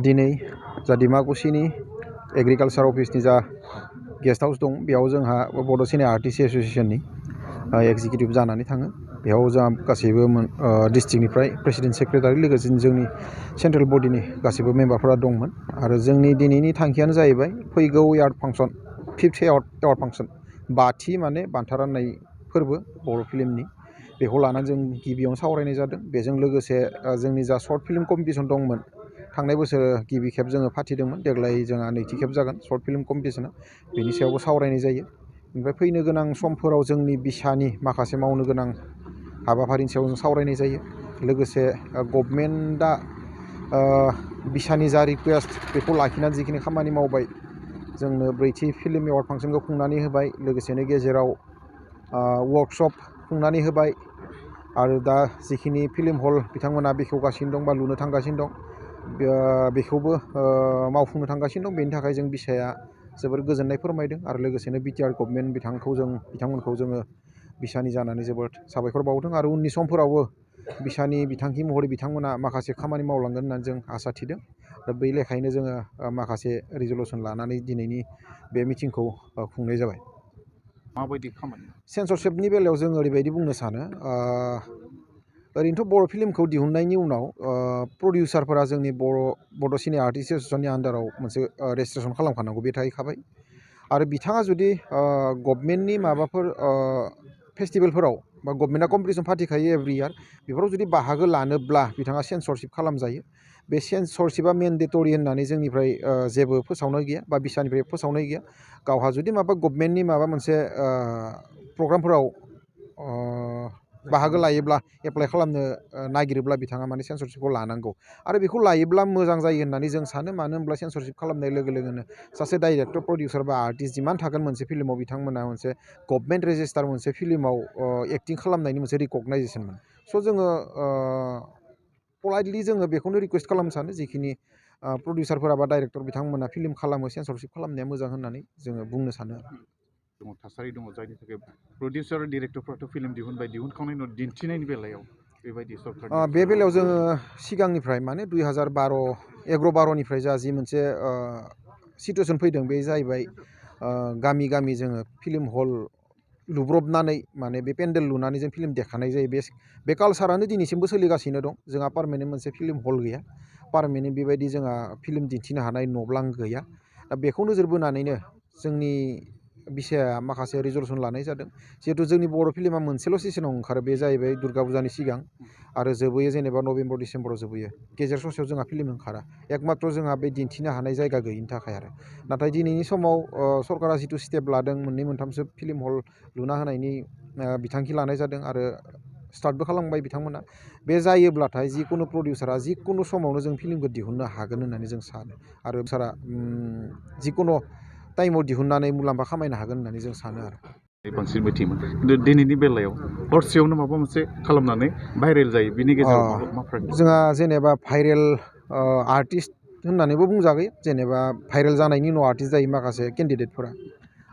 दिनै जा डिमाकुसिनि एग्रिकालचार अफिसनि जा गेस्ट हाउस दं बेयाव जोंहा बड' सिनियर आर्टिस्ट एस'सिएशननि एक्जिकिउटिभ जानानै थाङो। बेयाव जोंहा गासैबो डिस्ट्रिक्टनिफ्राय प्रेसिडेन्ट सेक्रेटारि लोगोसे जोंनि सेन्ट्रेल बडिनि गासैबो मेम्बारफोरा दंमोन आरो जोंनि दिनैनि थांखियानो जाहैबाय फैगौ एवार्ड फांसन 5th एवार्ड फांसन 5थि माने बान्था राननाय फोरबो बर' फिल्मनि बेखौ लानानै जों गिबियावनो सावरायनाय जादों। बेजों लोगोसे जोंनि जा शर्ट फिल्म कम्पिटिसन दंमोन थांनाय बोसोर गिबि खेब जोङो फाथिदोंमोन, देग्लाय जोंहा नैथि खेब जागोन शर्ट फिल्म कम्पिटिसना, बेनि सायावबो सावरायनाय जायो। ओमफ्राय फैनो गोनां समफोराव जोंनि बिसानि माखासे मावनो गोनां हाबाफारिनि सायाव जों सावरायनाय जायो। लोगोसे गभर्नमेन्टआ बिसानि जा रिकुवेस्ट बेखौ लाखिनानै जिखिनि खामानि मावबाय, जोंनो 4थि फिल्म एवार्ड फांसनखौ खुंनानै होबाय, लोगोसेनो गेजेराव वर्कशप खुंनानै होबाय आरो दा जिखिनि फिल्म हल बिथांमोना बेखेवगासिनो दं बा लुनो थांगासिनो दं बेखौबो मावफुंनो थांगासिनो दं। बेनि थाखाय जों बिसाया जोबोर गोजोननाय फोरमायदों आरो लोगोसेनो बिटिआर गभर्नमेन्ट बिथांमोनखौ जोङो बिसानि जानानै जोबोद साबायखर बावदों आरो उननि समफोरावबो बिसानि बिथांखि महरै बिथांमोना माखासे खामानि मावलांगोन होननानै जों आसा थिदों। दा बै लेखायैनो जोङो माखासे रिजलुसन लानानै दिनैनि बे मिटिंखौ खुंनाय जाबाय। माबायदि खामानि सेन्सरशिपनि बेलायाव जों ओरैबायदि बुंनो सानो, ओरैनोथ' बर' फिल्मखौ दिहुननायनि उनाव प्रडिउसारफोरा जोंनि बड' सिनियर आर्टिस्ट एस'सिएशननि आन्दाराव मोनसे रेजिस्ट्रेसन खालामखानांगौ, बे थाहैखाबाय। आरो बिथाङा जुदि गभर्नमेन्टनि माबाफोर फेस्टिभेलफोराव बा गभर्नमेन्टआ कम्पिटिसन फाथिखायो एभ्रि इयार, बेफोराव जुदि बाहागो लानोब्ला बिथाङा सेन्सरशिप खालामजायो। बे सेन्सरशिपआ मेन्डेटरि होननानै जोंनिफ्राय जेबो फोसावनाय गैया बा बिसानिफ्राय फोसावनाय गैया। गावहा जुदि माबा गभर्नमेन्टनि माबा मोनसे प्रग्रामफोराव बाहागो लायोब्ला एप्लाइ खालामनो नागिरोब्ला बिथाङा माने सेन्सरशिपखौ लानांगौ आरो बेखौ लायोब्ला मोजां जायो होननानै जों सानो। मानो होनब्ला सेन्सरशिप खालामनाय लोगो लोगोनो सासे डाइरेक्टर, प्रडिउसार बा आर्टिस्ट जिमान थागोन मोनसे फिल्माव बिथांमोना मोनसे गभर्नमेन्ट रेजिस्टार मोनसे फिल्माव एक्टिं खालामनायनि मोनसे रिकगनाइजेसन मोनो। स' जोङो पलाइटलि जोङो बेखौनो रिकुवेस्ट खालामनो सानो, जिखिनि प्रडिउसारफोरा बा डाइरेक्टर बिथांमोना फिल्म खालामो सेन्सरशिप खालामनाया मोजां होननानै जोङो बुंनो सानो। दङ थासारि दङ जायनि थाखाय प्रडिउसार डिरेक्टरफ्राथ' फिल्म दिहुनबाय, दिहुनखांनायनि उनाव दिन्थिनायनि बेलायाव बेबायदि सरकारनि बे बेलायाव जोङो सिगांनिफ्राय माने 2011-12निफ्राय जा जि मोनसे सिटुवेसन फैदों बे जाहैबाय, गामि गामि जोङो फिल्म हल लुब्रबनानै माने बे पेन्डेल लुनानै जों फिल्म देखानाय जायो। बे कालसारानो दिनैसिमबो सोलिगासिनो दं। जोंहा पार्मानेन्ट मोनसे फिल्म हल गैया, पार्मानेन्ट बेबायदि जोंहा फिल्म दिन्थिनो हानाय न'ब्लां गैया। दा बेखौ नोजोर बोनानैनो जोंनि बिसाया माखासे रिजलुसन लानाय जादों। जिहेतु जोंनि बर' फिल्मा मोनसेल' सिजनाव ओंखारो, बे जाहैबाय दुर्गा फुजानि सिगां आरो जोबैयो जेनेबा नभेम्बर डिसेम्बराव जोबैयो। गेजेर ससेयाव जोंहा फिल्म ओंखारा, एकमात्र जोंहा बे दिन्थिनो हानाय जायगा गैयिनि थाखाय आरो। नाथाय दिनैनि समाव सरकारा जिथु स्टेप लादों, 2-3सो फिल्म हल लुना होनायनि बिथांखि लानाय जादों आरो स्टार्टबो खालामबाय बिथांमोना। बे जायोब्लाथाय जिकुनु प्रडिउसारा जिकुनु समावनो जों फिल्मखौ दिहुननो हागोन होननानै जों सानो आरो सारा जिकुनु टाइमाव दिहुननानै मुलाम्फा खामायनो हागोन होननानै जों सानो आरो। बांसिन मिथियोमोन, खिन्थु दिनैनि बेलायाव हरसेयावनो माबा मोनसे खालामनानै भाइरेल जायो, बिनि गेजेराव मा फाराग? जोंहा जेनेबा भाइरेल आर्टिस्ट होननानैबो बुंजागोन। जेनेबा भाइरेल जानायनि उनाव आर्टिस्ट जायो माखासे केन्डिडेटफोरा,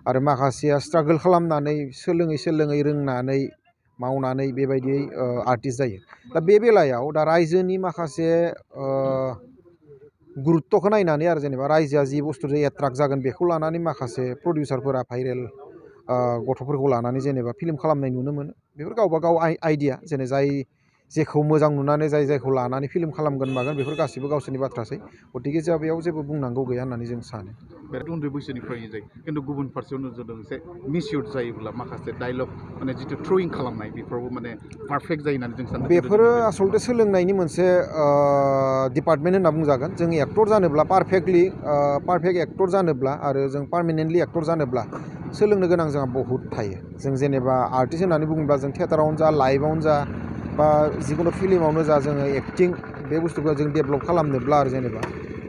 आरो माखासेया स्ट्रागोल खालामनानै सोलोङै रोंनानै मावनानै बेबायदियै आर्टिस्ट जायो। दा बे बेलायाव दा रायजोनि माखासे गुरुत्त'खौ नायनानै आरो जेनेबा रायजोआ जि बुस्थुजों एट्राक्ट जागोन बेखौ लानानै माखासे प्रडिउसारफोरा भाइरेल गथ'फोरखौ लानानै जेनेबा फिल्म खालामनाय नुनो मोनो। बेफोर गावबा गाव आइडिया, जाय जेखौ मोजां नुनानै जायखौ लानानै फिल्म खालामगोन मागोन बेफोर गासिबो गावसोरनि बाथ्रासै। गतिके जोंहा बेयाव जेबो बुंनांगौ गैया होननानै जों सानो। बिराद उन्दै बैसोनिफ्रायनो जायो, खिन्थु गुबुन फारसेयाव नोजोर होदों एसे मिसइउज जायोब्ला माखासे डायलग माने जिथु थ्रयिं खालामनाय बेफोरावबो माने पारफेक्ट जायो होननानै जों सानो। बेफोरो आसलथे सोलोंनायनि मोनसे डिपार्टमेन्ट होनना बुंजागोन। जों एक्टर जानोब्ला पारफेक्ट एक्टर जानोब्ला आरो जों पार्मानेन्टलि एक्टर जानोब्ला सोलोंनो गोनां जोंहा बहुद थायो। जों जेनेबा आर्टिस्ट होननानै बुङोब्ला जों थियेटारावनो जा, लाइभआवनो जा बा जिकुनु फिल्मावनो जा, जोङो एक्टिं बे बुस्थुखौ जों डेभेलप खालामनोब्ला आरो जेनेबा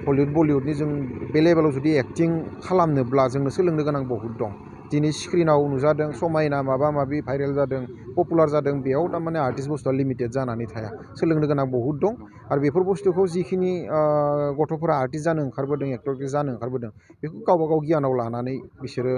हलिउड बलिउडनि जों बे लेभेलाव जुदि एक्टिं खालामनोब्ला जोंनो सोलोंनो गोनां बहुद दं। दिनै स्क्रिनाव नुजादों समायना माबा माबि भाइरेल जादों, पपुलार जादों, बेयाव थारमाने आर्टिस्ट बुस्थुआ लिमिटेड जानानै थाया। सोलोंनो गोनां बहुद दं आरो बेफोर बुस्थुखौ जिखिनि गथ'फोरा आर्टिस्ट जानो ओंखारबोदों, एक्टर जानो ओंखारबोदों, बेखौ गावबा गाव गियानाव लानानै बिसोरो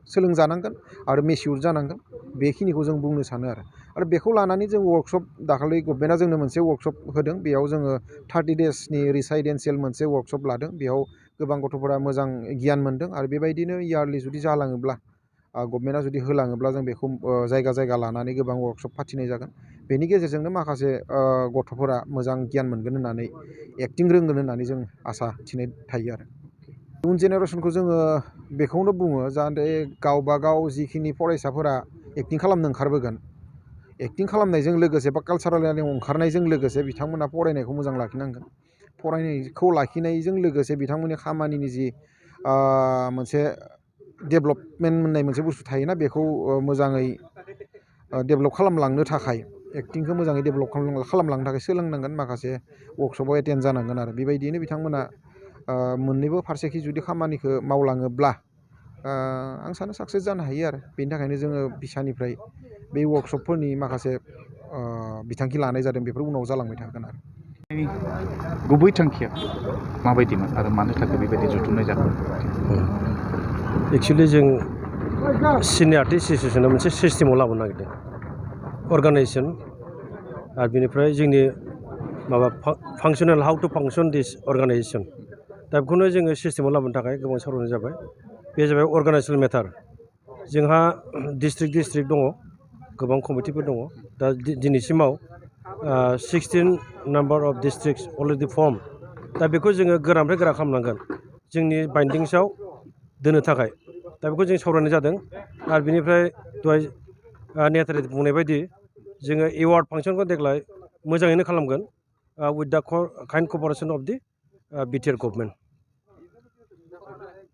सोलोंजानांगोन आरो मेचिउर जानांगोन, बेखिनिखौ जों बुंनो सानो आरो बेखौ लानानै जों वर्कशप दाखालि गभर्नमेन्टआ जोंनो मोनसे वर्कशप होदों बेयाव जोङो 30 डेसनि रिसाइडेन्सियेल मोनसे वर्कशप लादों बेयाव गोबां गथ'फोरा मोजां गियान मोन्दों आरो बेबायदिनो इयारलि जुदि जालाङोब्ला गभर्नमेन्टआ जुदि होलाङोब्ला जों बेखौ जायगा जायगा लानानै गोबां वर्कशप फाथिनाय जागोन बेनि गेजेरजोंनो माखासे गथ'फोरा मोजां गियान मोनगोन होननानै एक्टिं रोंगोन होननानै जों आसा थिनाय थायो आरो इयुन जेनेरेसनखौ जोङो बेखौनो बुङो जाहाथे गावबा गाव जिखिनि फरायसाफोरा एक्टिं खालामनो ओंखारबोगोन एक्टिं खालामनायजों लोगोसे बा कालसारेल लाइनाव ओंखारनायजों लोगोसे बिथांमोना फरायनायखौ मोजां लाखिनांगोन फरायनायखौ लाखिनायजों लोगोसे बिथांमोननि खामानिनि जि मोनसे डेभेलपमेन्ट होननाय मोनसे बुस्थु थायोना बेखौ मोजाङै डेभेलप खालामलांनो थाखाय एक्टिंखौ मोजाङै डेभेलप खालामलांनो थाखाय सोलोंनांगोन माखासे वर्कशपआव एटेन्ड जानांगोन आरो बेबायदियैनो बिथांमोना मोननैबो फारसेखि जुदि खामानिखौ मावलाङोब्ला आं सानो साक्सेस जानो हायो आरो बेनि थाखायनो जोङो बिसानिफ्राय बे वर्कशपफोरनि माखासे बिथांखि लानाय जादों बेफोर उनाव जालांबाय थागोन आरो गुबै थांखिया माबायदिमोन आरो मानो थाखाय बेबायदि जुथुमनाय जागोन एक्सुवेलि जों सिनियर आर्टिस्ट एस'सियेसना मोनसे सिस्टेमाव लाबोनो नागिरदों अर्गानाइजेसन आरो बेनिफ्राय जोंनि माबा फांसनेल how to function this organization दा बेखौनो जोङो सिस्टेमाव लाबोनो थाखाय गोबां सावरायनाय जाबाय बे जाबाय अर्गानाइजेसनेल मेटार जोंहा डिस्ट्रिक्ट दङ गोबां कमिटिफोर दङ दा दिनैसिमाव 16 number of districts already form दा बेखौ जोङो गोरानिफ्राय गोरा खालामनांगोन जोंनि बाइन्डिंसआव दोननो थाखाय दा बेखौ जों सावरायनाय जादों आरो बेनिफ्राय दहाय नेहाथारि बुंनाय बायदि जोङो एवार्ड फांसनखौ देग्लाय मोजाङैनो खालामगोन with the kind cooperation of the BTR government.